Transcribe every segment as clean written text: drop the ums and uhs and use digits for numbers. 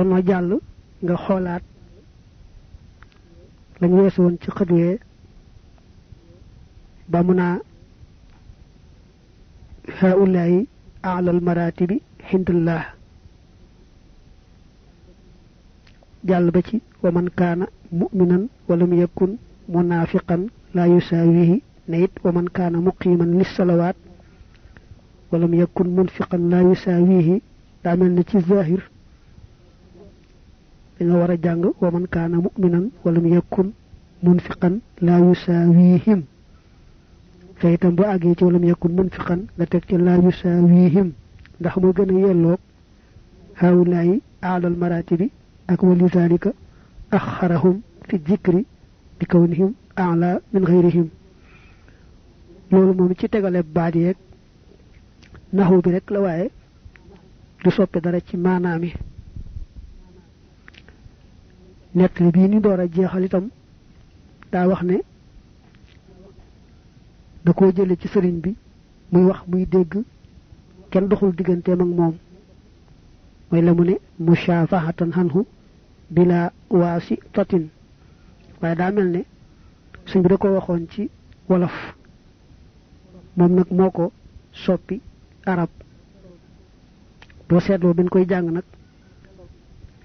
bala noo jàll nga xoolaat lañ weesu woon ci xëdwee ba mu naa haulayi a'lal maratibi hindallah jàll ba ci wa man kaana mu'minan walam yakun munafiqan la yusawihi ne it wa man kaana muqiman lis salawaat walam yakun munfiqan la yusawihi daa mel ne ci zahir dañoo war a jàng wa man kaana mu'minan walam yakun munfiqan la yusawihim te itam boo àggee ci walam yakun munfiqan nga teg ci la yusawihim ndax moo gën a yelloog haawulaayi aalal maratibi ak wali zalika axarahum fi zikri li kawnihim aala min gayrihim loolu moom ci tegale baat yeeg naxu bi rek la waaye du soppe dara ci maanaami nettali bii ni door a jeexal itam daa wax ne da koo jële ci sëriñ bi muy wax muy dégg kenn doxul digganteem ak moom mooy la mu ne mushafahatan hanhu bila waasi tatin waaye daa mel ne sëñ bi da ko waxoon ci wolof moom nag moo ko soppi arab boo seetloo bi ñu koy jàng nag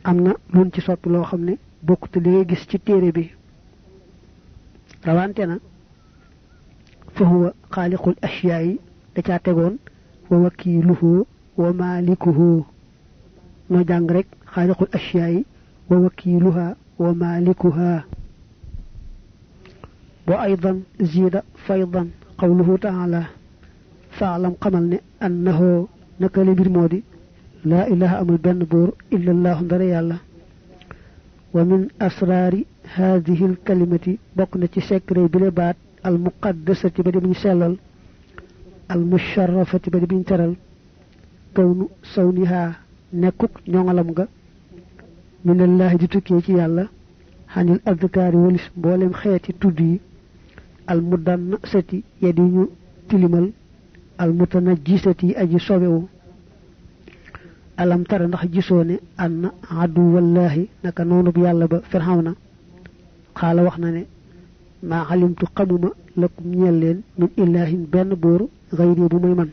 am na luñ ci soppi loo xam ne bokkut li ngay gis ci téere bi rawante na fa huwa xaaliqul ashyaa yi da caa tegoon wa wakiluhu wa malikuhu noo jàng rek xaaliqul ashyaa yi wa wakiluha wa malikuha wa aydan zida faydan qawluhu taala faalam xamal ne annahu naka la mbir moo di laa ilaha amul benn buur illa allahu ndara yàlla wa min asraari haadihi alkalimati bokk na ci secret bi le baat al muqaddasati ba di buñ sellal al musharrafati ba di buñ teral kawnu sawniha nekkuk ñoŋalam nga minallahi di tukkee ci yàlla xanil adkaari walis mboolem xeeti tudd yi al mudansati ya di ñu tilimal al mutanajjisati aji sobewu alam tara ndax gisoo ne ann adu wallahi naka noonub yàlla ba firxawna xaala wax na ne maa xalimtu xamuma lakum ñeel leen min ilahin benn buur xayri bu muy man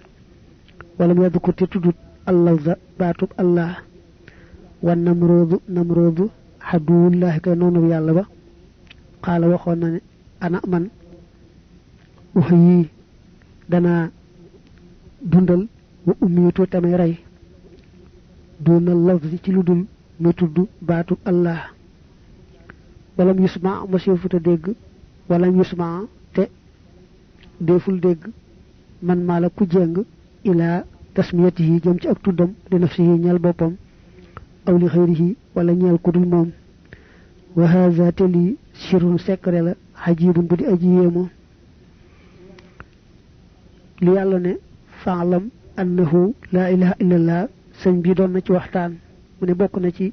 wala mu yaddukur te tuddut allawza baatub allah wa namroodu xaduwullahi kay noonub yàlla ba xaala waxoon na ne ana man wax yii danaa dundal wa ummiitu tamay rey duna lafzi ci lu dul muy tudd baatub allah walam yusma masifuta dégg walam yusma te deful dégg man maa la ku jeng ila tasmiyatihi jëm ci ak tuddam li nafsihi ñeel boppam aw li xayrihi wala ñeel ku dul moom wa haza te lii sirrun secret la xajibun bu di aji yéemo li yàlla ne faalam annahu la ilaha illallah sëñ bi doon na ci waxtaan mu ne bokk na ci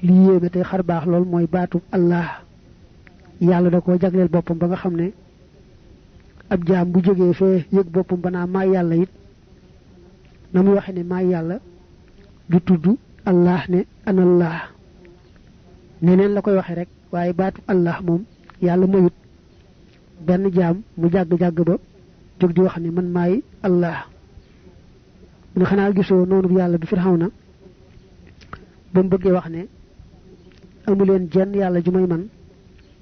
li yéeme tey xar baax lool mooy baatub allah yàlla da koo jagleel boppam ba nga xam ne ab jaam bu jógee fee yëg boppam ba naa maay yàlla it na muy waxe ne maay yàlla du tudd allah ne anallah neneen la koy waxe rek waaye baatub allah moom yàlla mayut benn jaam mu jàgg-jàgg ba jóg di wax ne man maay allah mu ne xanaa gisoo noonu yàlla bi Firawna ba mu bëggee wax ne amuleen jenn yàlla ju may man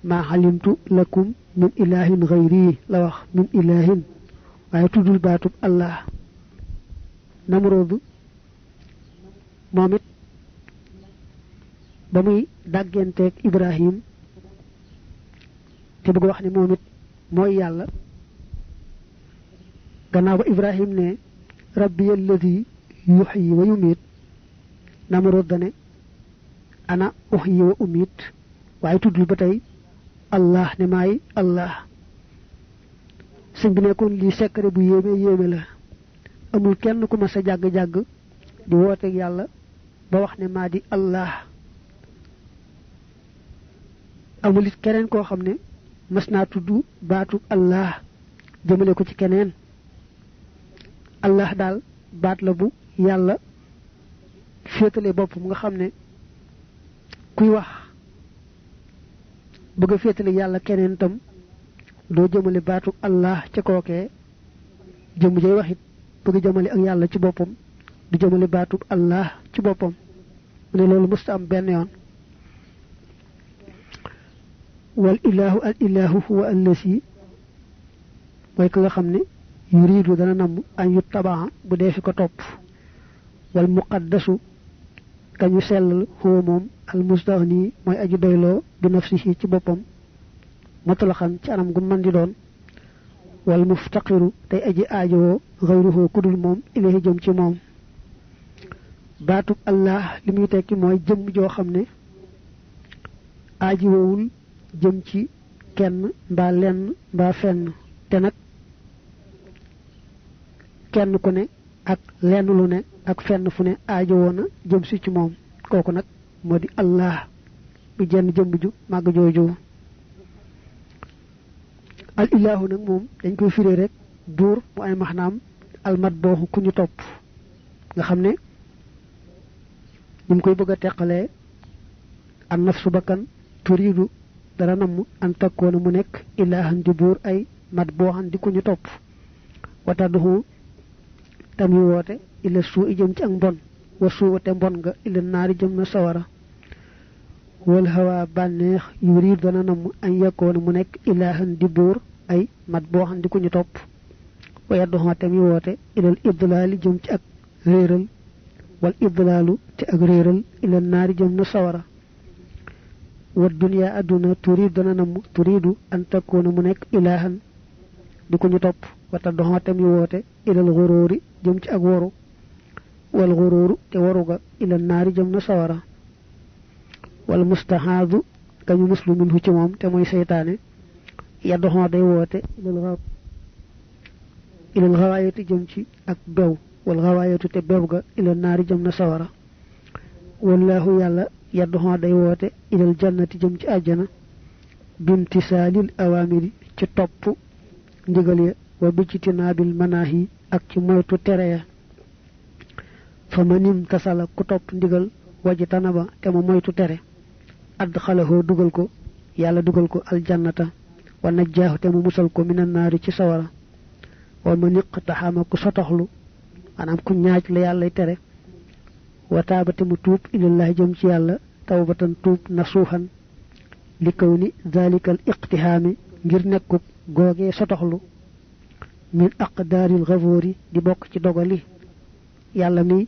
maa xalimtu lakum min ilahin xayri la wax min ilahin waaye tuddul baatub allah Namroodu moom it ba muy dàggenteeg Ibrahim te bëgg wax ne moom it mooy yàlla gannaaw ba Ibrahim ne rabbi alladi yuxyi wa yumiit Namrood dane ana uxyi wa umiit waaye tuddul ba tey allah ne maay allah sëñ bi nekkoon lii secret bu yéeme la amul kenn ku ma sa jàgg-jàgg di wooteeg yàlla ba wax ne maa di allah amul it keneen koo xam ne mas naa tudd baatub allah jëmale ko ci keneen allah daal baat la bu yàlla féetale boppam nga xam ne kuy wax bëgg féetale yàlla keneen tam doo jëmale baatu allah ca kookee jëm jay waxit bëgg jëmale ak yàlla ci boppam du jëmale baatu allah ci boppam mu ne loolu mësta am benn yoon wal ilahu al ilahu huwa allasi mooy ko nga xam ne yuridu dana namm an yu tabaa bu dee fi ko topp wal muqaddasu kañu sellal huwa moom al mustaghni mooy aji doyloo bi nafsihi ci boppam mutlaqan ci anam gu man di doon wal muftaqiru tey aji aajowoo xayruhu kudul moom ilayhi jëm ci moom baatub allah li muy tekki mooy jëmm joo xam ne aajowowul jëm ci kenn mbaa lenn mbaa fenn te nag kenn ku ne ak lenn lu ne ak fenn fu ne aajowoo na jëm si ci moom kooku nag moo di allah bi jenn jëmm ju màgg jooju al ilahu nag moom dañ koy firé rek buur mu ay maxnaam al matbooxu ku ñu topp nga xam ne ñu koy bëgg a teqalee an nafsu bakkan turiidu dara namm an takkoona mu nekk ilahan di buur ay matbooxan di ku ñu topp watadduhu tam yu woote ila suu i jëm ci ak mbon wa suu te mbon nga ila naari jëm na sawara wal hawa bànneex yuriidu dana namm an yakkoona mu nekk ilahan di buur ay matbooxan di ku ñu topp wa yadduhu tam yu woote ilal idlaali jëm ci ak réeral wal idlaalu te ak réeral ila naari jëm na sawara wa dunya aduna turiidu dana namm turiidu an takkoona mu nekk ilahan di ku ñu topp wata doxoo tam yu woote ilal xuróori jëm ci ak waru wal xuróoru te waru ga ilal naari jëm na sawara wal mustahaadu kañu muslu minhu ci moom te mooy seytaane ya doxoo day woote ilal xawaayati jëm ci ak bew wal xawaayatu te bew ga ilal naari jëm na sawara wallahu yàlla ya doxoo day woote ilal jannati jëm ci àjjana bimtisaalil awaamiri ci topp ndigal ya wa bijtinaabil manaahi ak ci moytu tere ya fa manim tasala ku topp ndigal waji tanaba te mu moytu tere adxalahoo dugal ko yàlla dugal ko aljannata wa najjaahu te mu musal ko minan naari ci sawara wa ma niqtaxama ku sotoxlu maanaam ku ñaaj la yàllay tere wa taaba te mu tuub ilallahi jëm ci yàlla tawbatan tuub nasuuxan li kaw ni zalikal iqtihaami ngir nekkuk googee sotoxlu min aqdaaril xafoori di bokk ci dogali yàlla mi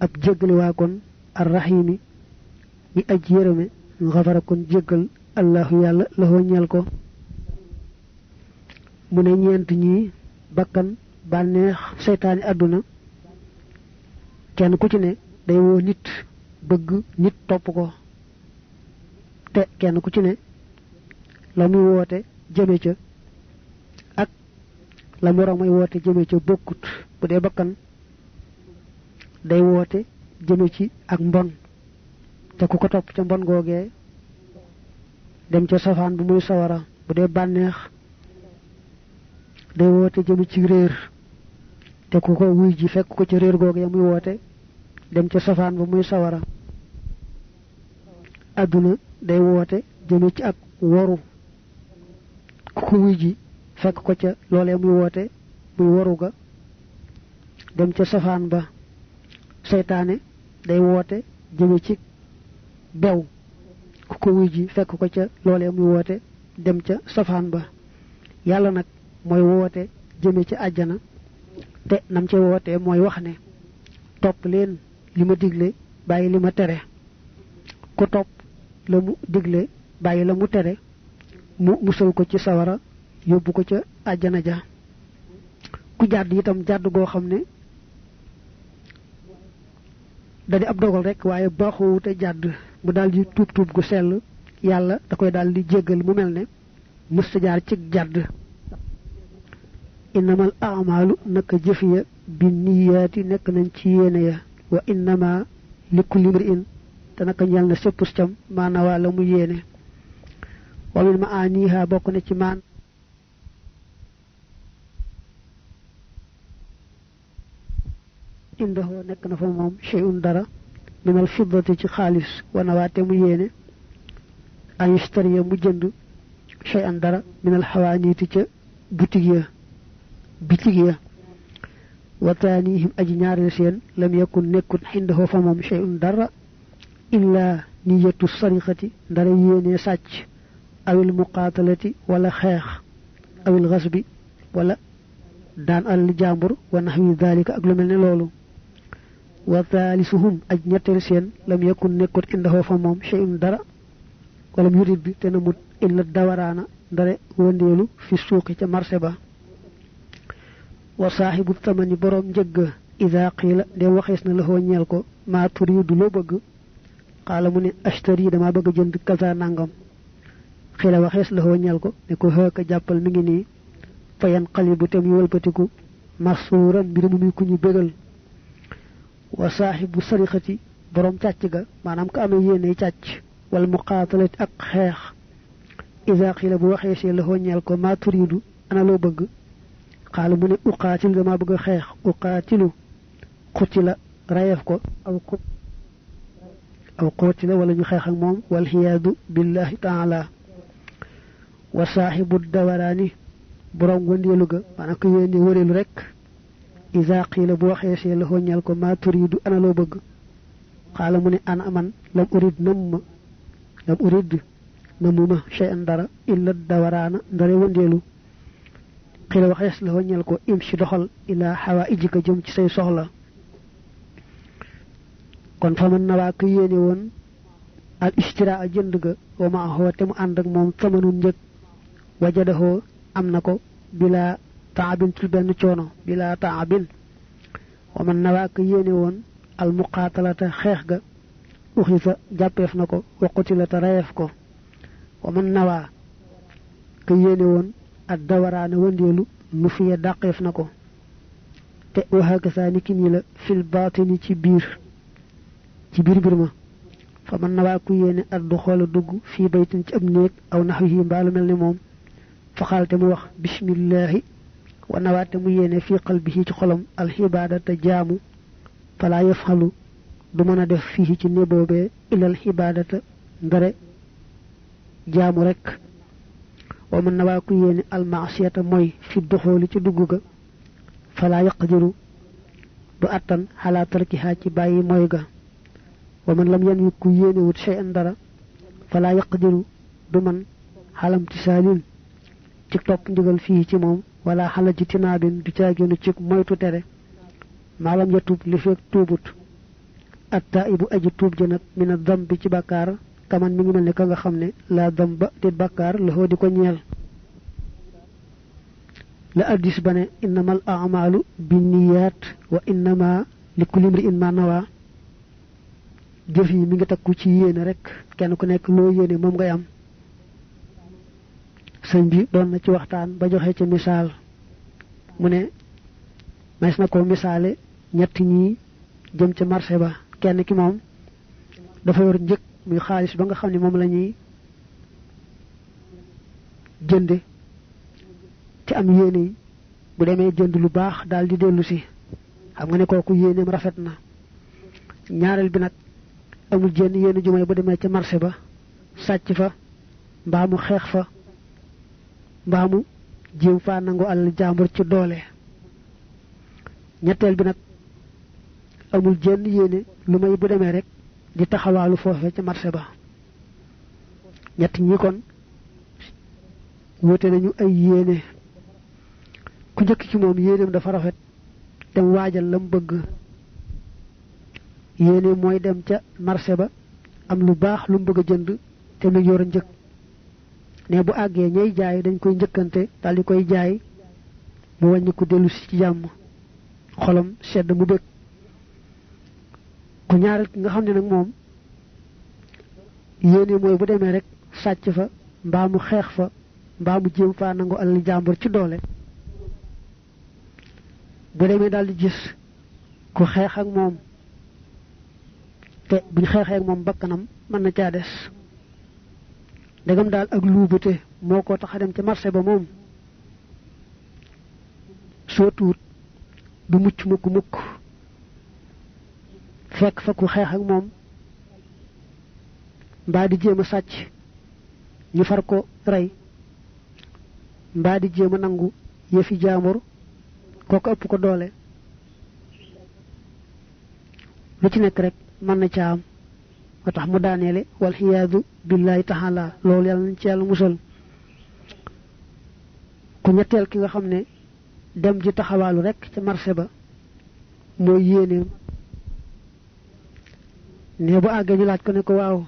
ab jéggali waa kon arrahimi mi aj yërëme xafara kon jéggal allahu yàlla laxoo ñeel ko mu ne ñeent ñii bakkan bànneex seytaani àdduna kenn ku ci ne day woo nit bëgg nit topp ko te kenn ku ci ne la muy woote jëme ca ak la moroom ay woote jëme ca bokkut bu dee bakkan day woote jëme ci ak mbon te ku ko topp ca mbon googee dem ca safaan bu muy sawara bu dee bànneex day woote jëme ci réer te ku ko wuy ji fekk ko ca réer googee muy woote dem ca safaan bu muy sawara adduna day woote jëme ci ak woru ku ko wuy ji fekk ko ca loolee muy woote muy waru ga dem ca safaan ba seytaane day woote jëme ci bew ku ko wuy ji fekk ko ca loolee muy woote dem ca safaan ba yàlla nag mooy woote jëme ci àjjana te nam ca woote mooy wax ne topp leen li ma digle bàyyi li ma tere ku topp la mu digle bàyyi la mu tere mu musal ko ci sawara yóbbu ko ca àjjana ja ku jàdd itam jàdd goo xam ne da di ab dogal rek waaye baaxoowu te jàdd mu daal di tuub gu sell yàlla da koy daal di jéggal mu mel ne mësta jaar ci jàdd innamal a'maalu naka jëf ya bi niyaati nekk nañ ci yéene ya wa innama likulli imri'in te naka ñeel na sëppus cam maanawaa la mu yéene wa min maaniha bokk na ci maan indahu nekk na fa moom shay'un dara min al fiddati ci xaalis wana waate mu yéene an yastariya mu jënd shay'an dara min al xawaaniiti ca bitig ya wa taanihim aji ñaareel seen lam yakun nekkut xindahu fa moom shay'un dara illa niyatu sariqati ndara yéene sàcc awil muqaatalati wala xeex awil xasbi wala daan alal jàmbur wa naxwi dalika ak lu mel ne loolu wa thalisuhum aj ñetteel seen lam yakun nekkut indahu fa moom shay'un dara wala yurid bi te namut illa dawaraana ndare wëndeelu fi suuqi ca marché ba wa saaxibu tamani boroom njëgg ida qiila de waxees na la ñeel ko maa turiidu loo bëgg xaala mu ne ashtari dama bëgg jënd kaza nangam xiila waxees la ñeel ko ne ko xëaka jàppal mi ngi nii fayan xalibu te muy wëlbatiku masuuran mbir mu muy ku ñu bégal wa saaxibu sariqati boroom càcc ga maanaam ko amee yéene càcc wal muqaatalati ak xeex ida qiila bu waxee see la ñeel ko maa turiidu ana loo bëgg xaala mu ne uqaatil dama bëgg a xeex uqaatilu xutila rayef ko aw qutila wala ñu xeex ak moom wal xiyaadu billahi taala wa saaxibu dawaraani boroom wëndeelu ga maanaam ko yéene wëreelu rek isa qiila bu waxee see la ñeel ko maa turiidu ana loo bëgg xaala mu ne ana man lam urid namuma shay'an dara illa dawaraana ndare wëndeelu xila waxees la ñeel ko imshi doxal ila xawaa'ijika jëm ci say soxla kon fa man na waa ko yéene woon al ishtiraa jënd ga wa maaxoo te mu ànd ak moom tamanun njëg wajadahoo am na ko bila taabin tul benn coono bila taabin wa man na waa ko yéene woon al muqaatalata xeex ga uxisa jàppeef na ko wa qutilata rayeef ko wa man na waa ko yéene woon ak dawaraana wëndeelu nu fiye dàqeef na ko te waxaakasaa ni ki nii la fil baatini ci biir mbir ma fa man na waa ku yéene addu xoola dugg fii baytin ci ab néeg aw naxwi yi mbaalu mel ni moom fa xaalte mu wax bismillahi wa nawaate mu yéene fii qalbihi ci xolam alxibaadata jaamu falaa yafxalu du mën a def fii ci ne boobee ilal xibaadata ndare jaamu rek wa man na waa ku yéene almaasiyata mooy fi doxooli ci dugg ga falaa yaqdiru du attan xalaa tarkihaa ci bàyyi mooy ga wa man lam yan wi ku yéene wut shay'an dara falaa yaqdiru du man xalam tisaalin ci topp ndigal fii ci moom wala xala ji tinaabin du caaginu ci moytu tere maalam ya tuub li feeg tuubut atta ibu aji tuub ja nag mina dambi ci bàkkaar kaman mi ngi mel ne ka nga xam ne laa damba dit bàkkaar la di ko ñeel la addis ba ne innamal a'maalu binniyaat wa innama li kulli imri'in ma nawaa jëf yi mi ngi takku ci yéene rek kenn ku nekk loo yéene moom ngay am sëñ bi doon na ci waxtaan ba joxe ci misaal mu ne mas na ko misaale ñett ñi jëm ca marché ba kenn ki moom dafa yor njëg muy xaalis ba nga xam ne moom la ñuy jënde ci am yéene yi bu demee jënd lu baax daal di dellu si xam nga ne kooku yéeneem rafet na ñaareel bi nag amul jenn yéene ju may bu demee ca marché ba sàcc fa mbaa mu xeex fa mbaa mu jéem faa nangu alal jàmbur ci doole ñetteel bi nag amul jenn yéene lu may bu demee rek di taxawaalu foofe ca marché ba ñett ñi kon wute nañu ay yéene ku njëkk ci moom yéeneem dafa rafet dem waajal la mu bëgg yéene mooy dem ca marché ba am lu baax lu mu bëgg a jënd te mu yor njëg ne bu àggee ñay jaay dañ koy njëkkante daal di koy jaay mu wàññi ko dellu si ci jàmm xolam sedd mu bëgg ku ñaareel ki nga xam ne nag moom yéene mooy bu demee rek sàcc fa mbaa mu xeex fa mbaa mu jéem faa nangu alal jàmbur ci doole bu demee daal di gis ku xeex ak moom te buñ xeexee ak moom bakkanam mën na caa des ndegam daal ak luubute moo ko tax a dem ca marché ba moom soo tuut du mucc mukk fekk fa ku xeex ak moom mbaa di jéem a sàcc ñu far ko rey mbaa di jéem a nangu yëfi jaambur kooku ëpp ko doole lu ci nekk rek mën na ca am moo tax mu daaneele wal xiyaadu billahi taala loolu yàlla nañ ci yàlla musal ku ñetteel ki nga xam ne dem ji taxawaalu rek ca marché ba mooy yéeneem ne bu àggee ñu laaj ko ne ko waaw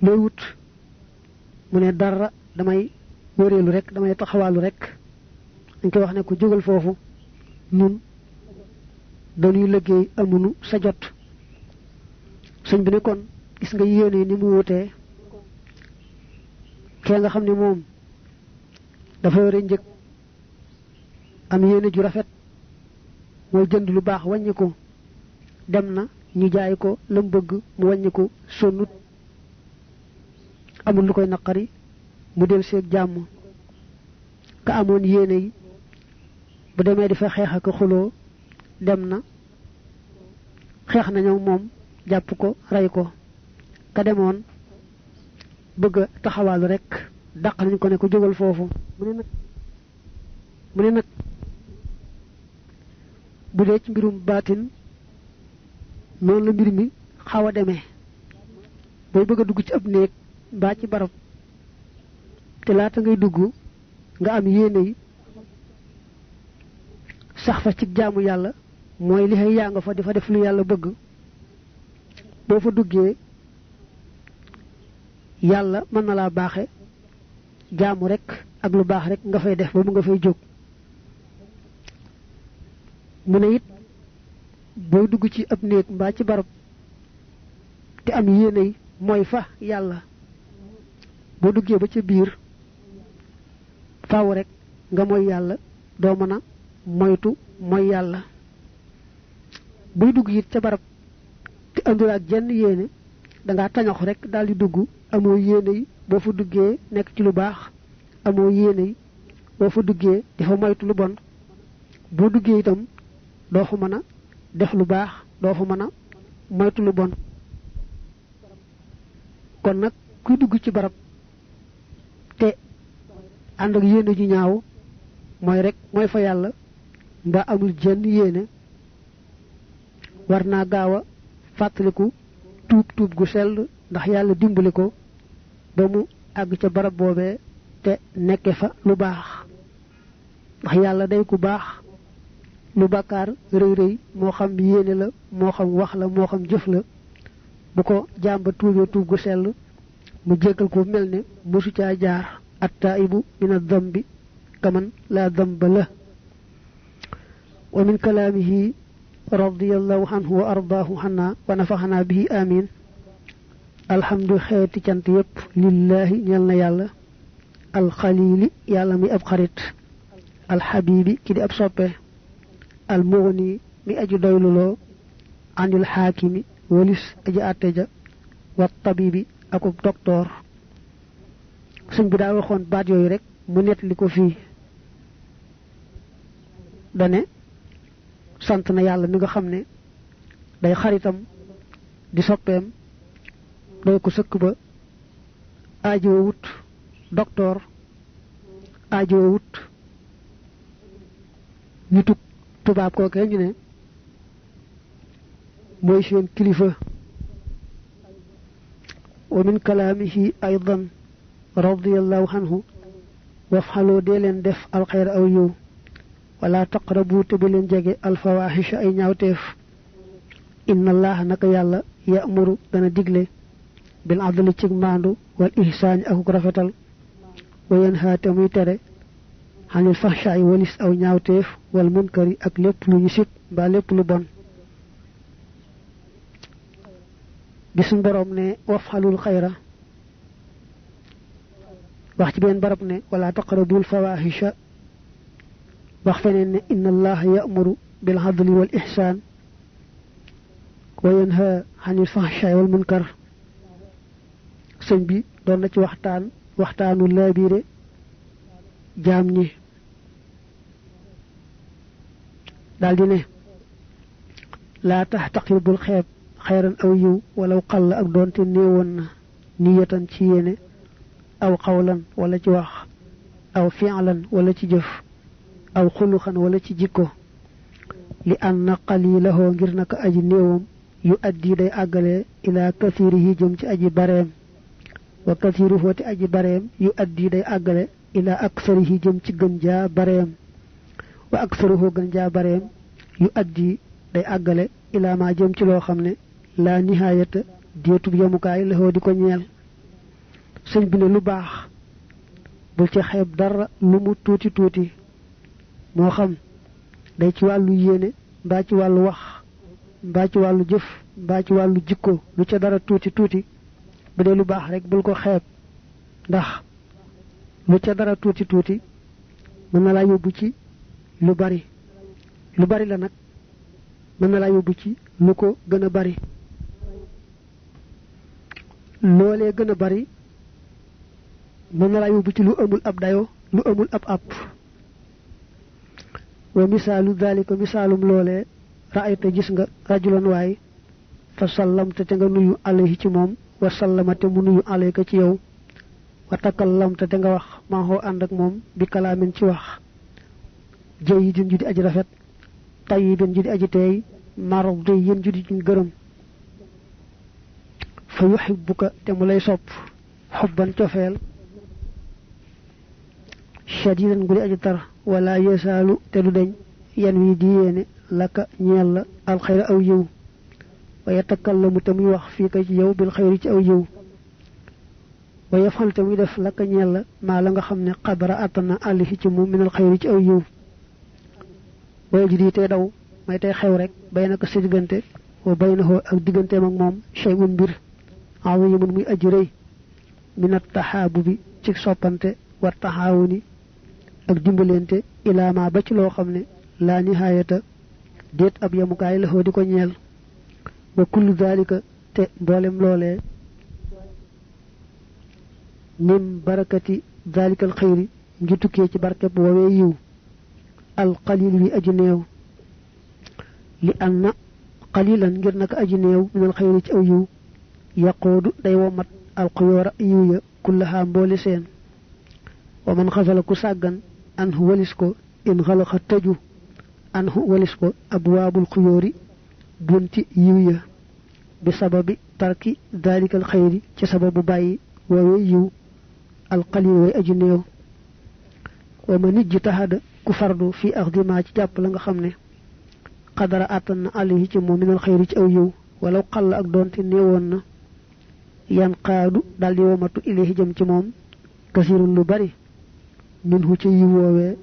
looy wut mu ne dara damay wëreelu rek damay taxawaalu rek dañ koy wax ne ko jógal foofu nun dañuy liggéey amunu sa jot sëñ bi ne kon gis nga yéene ni mu wutee kee nga xam ne moom dafa yore njëg am yéene ju rafet mooy jënd lu baax wàññi ko dem na ñu jaay ko lam bëgg mu wàññi ko sonnut amul lu koy naqari mu del seeg jàmm ka amoon yéene yi bu demee di fa xeex ak xuloo dem na xeex nañu moom jàpp ko rey ko ka demoon bëgg a taxawaalu rek dàq nañ ko ne ko jógal foofu mu ne nag bu dee ci mbirum baatin noonu la mbir mi xaw a demee booy bëgg a dugg ci ab néeg mbaa ci barab te laata ngay dugg nga am yéene yi sax fa ci jaamu yàlla mooy li xëy yaa nga fa di fa def lu yàlla bëgg boo fa duggee yàlla mën na laa baaxe jaamu rek ak lu baax rek nga fay def ba mu nga fay jóg mu ne it booy dugg ci ab néeg mbaa ci barab te am yéene yi mooy fa yàlla boo duggee ba ca biir faaw rek nga mooy yàlla doo mën a moytu mooy yàlla buy dugg it ca barab te andul ak jenn yéene dangaa tañaxu rek daal di dugg amoo yéene yi boo fa duggee nekk ci lu baax amoo yéene yi boo fa duggee di fa moytu lu bon boo duggee itam doo fa mën a def lu baax doo fa mën a moytu lu bon kon nag kuy dugg ci barab te ànd ak yéene ju ñaaw mooy rek mooy fa yàlla mbaa amul jenn yéene war naa gaaw a fàttaliku tuub gu sell ndax yàlla dimbali ko ba mu àgg ca barab boobee te nekke fa lu baax ndax yàlla day ku baax lu bàkkaar rëy rëy moo xam yéene la moo xam wax la moo xam jëf la bu ko jàmba tuubee tuub gu sell mu jéggal ko mel ne mosu caa jaar attaibu min ad-dambi kaman la damba la wa min kalaamihi radiyallahu anhu wa ardaahu xanaa wa nafaxanaa bihi amin alhamdu xeeti cant yépp lillahi ñel na yàlla alxalili yàlla mi ab xarit alxabibi ki di ab soppe almughni mi aju doyluloo anil xaakimi walis aji àtte ja wa tabibi akub doktoor sëñ bi daa waxoon baat yooyu rek mu nett li ko fii dane sant na yàlla mi nga xam ne day xaritam di soppeem doy ko sëkk ba aajoo wut doktoor aajoo wut nituk tubaab kookee ñu ne mooy seen kilifa wa min kalaamihi aydan radiyallahu anhu wafxaloo dee leen def alxeyr aw yiw wala taqrabu te bu leen jege alfawaxisha ay ñaawteef inna allaha naka yàlla ya'muru dana digle bil adli cig maandu wal ihsaani akuk rafetal wa yanha te muy tere xanil fahshaay walis aw ñaawteef wal munkari ak lépp lu ñu sib mbaa lépp lu bon gis borom ne wafxalul xayra wax ci benn barab ne wala taqrabul fawaxisha wax feneen ne inna allaha ya'muru bil adli wal ihsaan wa yanha anil fahshaay wal munkar sëñ bi doon na ci waxtaanu laabiire jaam ñi daldi ne laa taxtaqir bul xeeb xayran aw yiw walaw xall ak doonte néewoon na niyatan ci yéene aw xawlan wala ci wax aw fi'lan wala ci jëf aw xuluxan wala ci jikko li anna qalilahu ngir naka aji néewam yu addi day àggale ila kathirihi jëm ci aji bareem wa kathiruhu te aji bareem yu addi day àggale ila aksarihi jëm ci gën jaa bareem wa aksaruhu gën jaa bareem yu addi day àggale ila ma jëm ci loo xam ne laa nihaayata déetub yemukaay la di ko ñeel sëñ bi ne lu baax bul ci xeeb dara lu mu tuuti tuuti moo xam day ci wàllu yéene mbaa ci wàllu wax mbaa ci wàllu jëf mbaa ci wàllu jikko lu ca dara tuuti tuuti bu dee lu baax rek bul ko xeeb ndax lu ca dara tuuti tuuti mën na laa yóbbu ci lu bari la nag mën na laa yóbbu ci lu ko gën a bari loolee gën a bari mën na laa yóbbu ci lu amul ab dayo lu amul ab àpp wa misaalu dalika misaalum loolee ra'ayta gis nga rajulan waay fa sallamta te nga nuyu alayhi ci moom wa sallamate mu nuyu alayka ci yow wa takallamta te nga wax maa xoo ànd ak moom bi kalaamin ci wax jayyidin ju di aji rafet tayyibin ju di aji teey mardiyin ju di juñ gërëm fa yuhibbuka te mu lay sopp xubban cofeel shadidan gu di aji tar wala yesaalu te du deñ yan wi di yéene laka ñeel la alxayra aw yiw wa yatakallamu te muy wax fii ka ci yow bil xayri ci aw yiw wa yafal te muy def laka ñeel la maa la nga xam ne xabara attana àllihi ci moom minal xayri ci aw yiw waaye ji di tey daw may tey xew rek bay naka sa diggante wa bay na ak digganteem ak moom shay'un mbir azimun muy aji rëy minat taxaabu bi ci soppante wa taxaawuni ak dimbalante ilaa ma ba ci loo xam ne laa nihaayata déet ab yamukaay la di ko ñeel wa kullu dalika te mboolem loolee min barakati dalika al xayri ngi tukkee ci barkeb woowee yiw al qalil wi aji néew li anna qalilan ngir naka aji néew min al xayri ci aw yiw yaqoodu day womat al xuyoora yiw ya kullaha mboole seen wa man xasala ku sàggan anhu walis ko in xalaxa tëju anhu walis ko abwaabul xuyóori bunti yiw ya bi sababi tarki dalika al xayri ci sababu bàyyi woowee yiw al qalil way aji néew wa ma nit ji taxada ku fardu fi axdima ci jàpp la nga xam ne xadara àttan na alayhi ci moom minal xayri ci aw yiw walaw xall ak doonte néewoon na yan qaadu daldi womatu ilayhi jëm ci moom kasirun lu bari minhu ci yiw woowee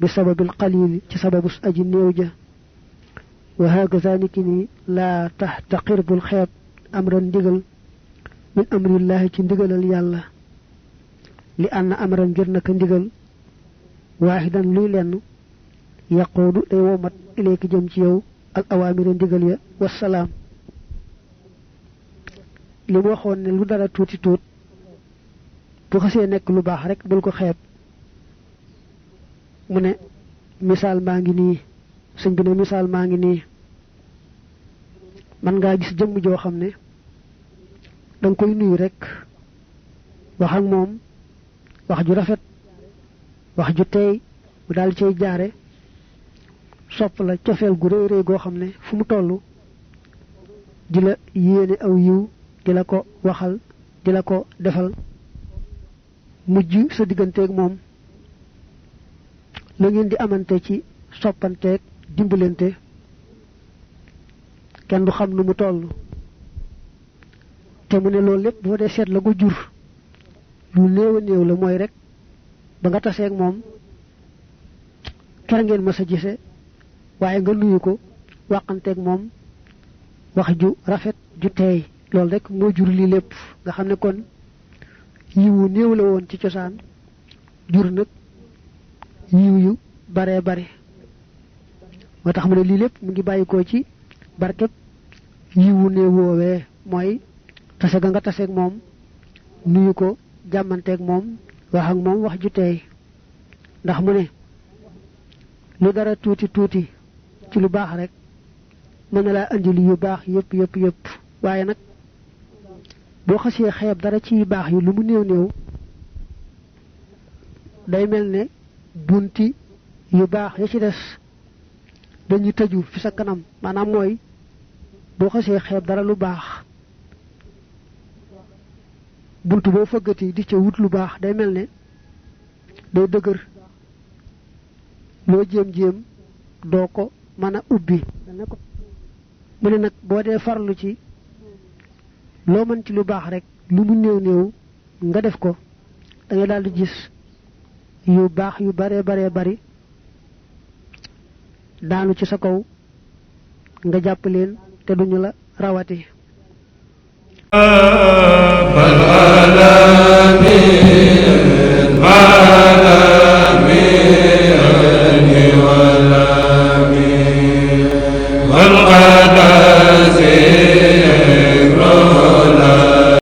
bi sababil qalil ci sababu aji néew ja wa hakaza niki ni laa taxtaqir bul xeeb amran ndigal min amrillahi ci ndigalal yàlla li anna amran ngir naka ndigal waaxidan luy lenn yaquudu day womat ilayki jëm ci yow al awaamira ndigal ya wassalaam li mu waxoon ne lu dara tuuti tuut bu xasee nekk lu baax rek bul ko xeeb mu ne misaal maa ngi nii sëñ bi ne misaal maa ngi nii man ngaa gis jëmm joo xam ne danga koy nuyu rek wax ak moom wax ju rafet wax ju teey mu daal cay jaare sopp la cofeel gu rëy rëy goo xam ne fu mu toll di la yéene aw yiw di la ko waxal di la ko defal mujj sa digganteeg moom la ngeen di amante ci soppanteeg dimbalante kenn du xam nu mu toll te mu ne loolu lépp boo dee seet la ko jur lu néew a néew la mooy rek ba nga taseeg moom kera ngeen mas a gise waaye nga nuyu ko waxanteeg moom wax ju rafet ju teey loolu rek moo jur lii lépp nga xam ne kon yiwu néew la woon ci cosaan jur nag yiw yu bare bare moo tax mu ne lii lépp mu ngi bàyyikoo ci barkeb yiwu néew woowee mooy tase ga nga taseeg moom nuyu ko jàmmanteeg moom wax ak moom wax ju teey ndax mu ne lu dara tuuti tuuti ci lu baax rek mën na laa andil yu baax yëpp waaye nag boo xasee xeeb dara ci yu baax yi lu mu néew néew day mel ne bunti yu baax ya ci des dañuy tëju fi sa kanam maanaam mooy boo xasee xeeb dara lu baax buntu boo fëggati di ca wut lu baax day mel ne day dëgër loo jéem doo ko mën a ubbi mu ne nag boo dee farlu ci loo mën ci lu baax rek lu mu néew nga def ko da ngay daal di gis yu baax yu bare bari daanu ci sa kaw nga jàpp leen te duñu la rawati والقلم